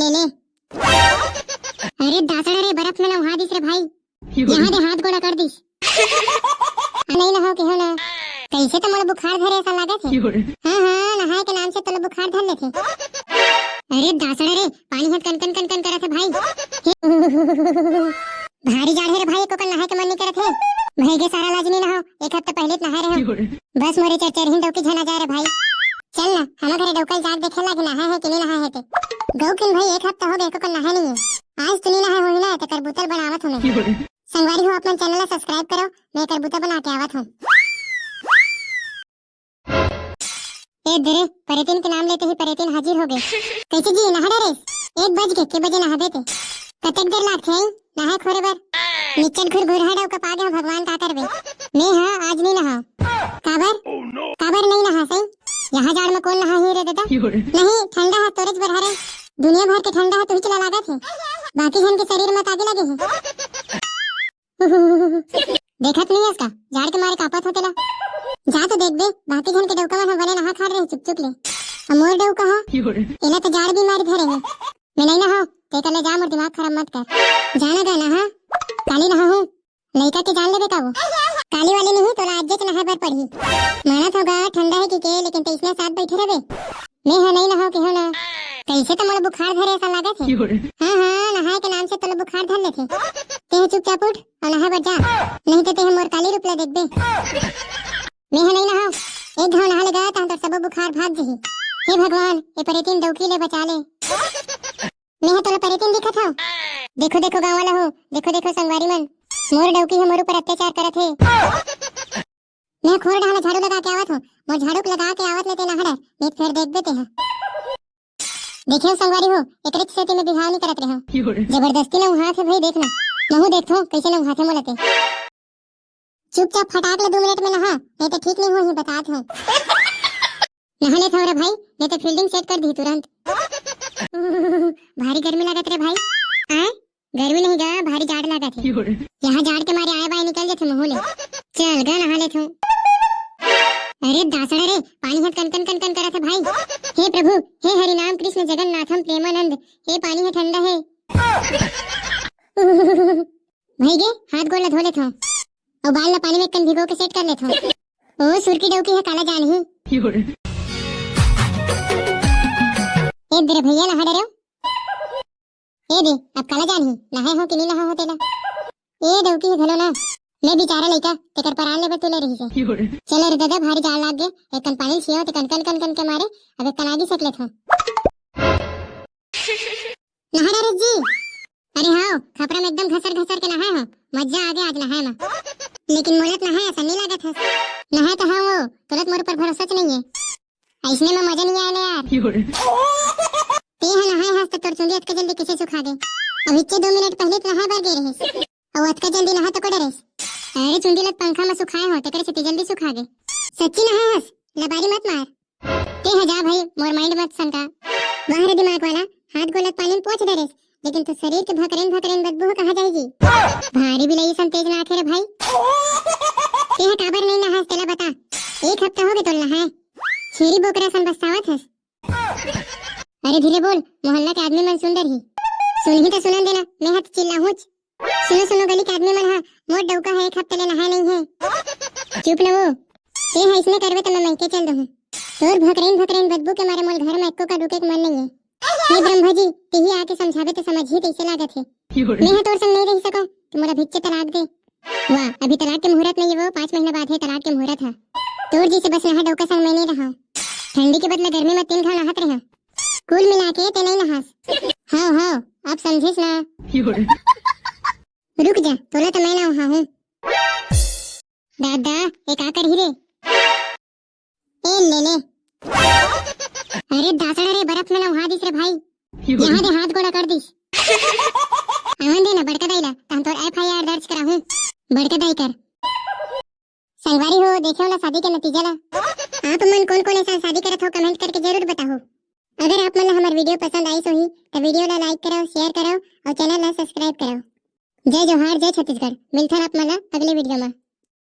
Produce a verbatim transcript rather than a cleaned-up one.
ले। अरे दासड़ा रे, बर्फ में नहा दिस रे भाई। यहाँ दे हाथ गोड़ अकड़ दिस। नहीं नहाओ केहो ना। कैसे तो मोला बुखार धरे ऐसा लागत हे। हाँ, हाँ, नहाए के नाम से तोला बुखार धर लेथे। अरे दासड़ा रे, पानी ह कन कन कन कन करत हे भाई। हे, भारी जाड़ हे रे भाई, एको कन नहाए के मन नहीं करत हे। भई गे सारा लाज नहीं नहाओ, एक हफ्ता पहले तो नहाए रहे। बस मोरे चरचरहिन डौकी झन आ जाए रे भाई। चल ना, हमर घरे डौका ल जाके देखे लागे नहाए हे कि नहीं नहाए हे ते। गऊ किन भाई, एक हफ्ता हो गए एको कन नहाए नहीं हे। आज तो नहीं नहाए होही ना, तेकर बुतल बनावत हूँ मैं। संगवारी हो, अपन चैनल ला सब्सक्राइब करो, मैं एकर बुता बना के आवत हूँ। ए दे रे, परेतिन के नाम लेते ही परेतिन हाजिर हो गए। कैसे जी, नहा डरेस? एक बज के, के बजे नहाबे ते? कतेक देर लागथे आई नहाए खोरे बर? निच्चट घुरघुरहा डौका पा गे हो भगवान, का करबे? मैं हा आज नहीं नहाओ। काबर? काबर नहीं नहा सही? यहाँ जाड़ में कौन नहा ही रे दादा? नहीं, ठंडा है, तोरेच बर हरे। दुनिया भर के ठंडा है, तुही चला लागत है। बाकी झन के शरीर में तागे लगे है। देखत नहीं हस का, जाड़ के मारे कांपत हो तेला। जा तो देखबे, बाकी झन के डौका मन ह बने नहा खा रहे चुप चुप ले। अब मोर डौका ह, एला तो जाड़ बीमारी धरे हे। मैं नहीं नहाओ, ते कले जा, मोर दिमाग खराब मत कर। जाना गा नहा, काली नहा हूँ। लइका के जान लेबे का वो? काली वाली नहीं, तोला आजेच नहाए बर पड़ही। मानत होगा ठंडा है कि के, लेकिन तैसने साथ बैठे रहबे। मैं ह नहीं नहाओ केहो ना। कैसे तो मोला बुखार धरे ऐसा लागत है। हाँ, हाँ, नहाए के नाम से तोला बुखार धर लेथे। ते ह चुपचाप उठ और नहाए बर जा, नहीं तो ते ह मोर काली रूप ला देखबे। मैं ह नहीं नहाओ, एक घाव नहा लेगा त तोर सबो बुखार भाग जही। हे भगवान, ए परेतिन डौकी ले बचा ले। मैं ह तोला परेतिन दिखत हव? देखो देखो गाँव वाला हो, देखो देखो संगवारी मन, मोर डौकी ह मोर ऊपर अत्याचार करत हे। मैं ह खोर डहर झाड़ू लगा के आवत हूँ, मोर झाड़ू लगा के आवत ले ते नहा डर, नहीं त फेर देखबे ते ह। देखे हो संगवारी हो, एकरे सेती मैं बिहाव नहीं करत रहे। जबरदस्ती नहुआथे भाई, देखना। महू देखथो कैसे नहुआथे मोला ते। चुपचाप फटाक ले दो मिनट में नहा, नहीं तो ठीक नहीं होही, बतात हूँ। नहा लेत हव रे भाई, नहीं तो फील्डिंग सेट कर दी तुरंत। भारी गर्मी लागत रे भाई। आय, गर्मी नहीं गा, भारी जाड़ लागत है। यहाँ जाड़ के मारे आय बाय निकल जाथे मुँह ले। चल गा नहा लेत हूँ। अरे दासड़ा रे, पानी ह कन कन कन कन करत है भाई। हे प्रभु, हे हरि नाम कृष्ण जगन्नाथम प्रेमानंद, हे पानी ह ठंडा है। भाई गे, हाथ गोड़ ला धो लेत हव। अउ बाल ला पानी में कन भिगो के सेट कर लेत हव। ओ सुरकी डौकी ह काला जानही। ए दे रे भैया, नहा डरेव। ए दे, अब काला जानही, नहाए हो कि नहीं नहा हो तेला। ए डौकी ह घलो ना, ले बेचारा लइका, तेकर परान लेबर तुले रहिसे। चलो रे दादा, भारी जाड़ लाग गे, एक कन पानी छियो, ते कन कन कन कन के मारे, अब एक कन आगी सेक लेत हव। नहा डरेस जी? अरे हाँ, खपरा में एकदम घसर घसर के नहाए हो, मजा आ गया आज नहाए में। लेकिन मोला त नहाए असन नहीं लागत हस। नहाए तो हाँ वो, तोला त मोर ऊपर भरोसा च नहीं है। ऐसने में मजा नहीं आया ना यार। ते ह नहाए हस तो तोर चुंदी अतका जल्दी कैसे सुखा गे? अब इच्चे दो मिनट पहले तो नहाए बर गे रहिस, अउ अतका जल्दी नहा तो को डरेस? अरे चुंदी ला त पंखा में सुखाए हो, तेकरे सेती जल्दी सुखा गे। सच्ची नहाए हस, लबारी मत मार। ते ह जा भाई, मोर माइंड मत सनका। वाह रे दिमाग वाला, हाथ गोड़ ला पानी में पोंछ डरेस, लेकिन तो शरीर के भकरेन भकरेन बदबू ह कहाँ जाही जी? भारी बिलाई सन तेज नाक हे रे भाई। ते ह काबर नहीं नहास तेला बता। एक हफ्ता हो गे तोला नहाए। छेरी बोकरा सन बस्सावत हस। अरे धीरे बोल, मोहल्ला के आदमी मन सुन डरही। सुनही तो सुनन देना, मैं ह तो चिल्लाहूँच। सुनो सुनो गली के आदमी मन ह, मोर डौका ह एक हफ्ता ले नहाए नहीं है। चुप न वो, ते ह इसने करबे त मैं मइके चल दूँ। तोर भकरेन भकरेन बदबू के मारे मोर घर में एको का रुके के मन नहीं है। हे ब्रह्मा जी, तेही आके समझाबे त समझही तइसे लागत हे। मैं ह तोर संग नहीं रह सकूँ, त मोला भिच्चे तलाक दे। वाह, अभी तलाक के मुहूर्त नहीं है वो, पाँच महीना बाद है तलाक के मुहूर्त है। तोर जैसे बस नहा डौका संग मैं नहीं रहा। ठंडी के बदला गर्मी में तीन घाव नहात रहा। कुल मिला के ते नहीं नहास। हाँ, हाँ, अब समझिस ना। रुक जा, तोला तो मैं नहाहूँ। दादा, ये का करही रे? ए ले ले। अरे दासड़ा रे, बर्फ में नहा दिस रे भाई। यहाँ दे हाथ गोड़ अकड़ दिस। आवन दे ना बड़का दाई ला, त हम तोर F I R दर्ज कराहूँ। बड़का दाई कर। संगवारी हो, देखे हो ना शादी के नतीजा ला। आप मन कौन कौन ऐसा शादी करत हो, कमेंट करके जरूर बताओ। अगर आप मन ला हमर वीडियो पसंद आइस होही, त वीडियो ला लाइक करो, शेयर करो और चैनल ला सब्सक्राइब करो। जय जोहार, जय छत्तीसगढ़। मिलथन आप मन ला अगले वीडियो मा।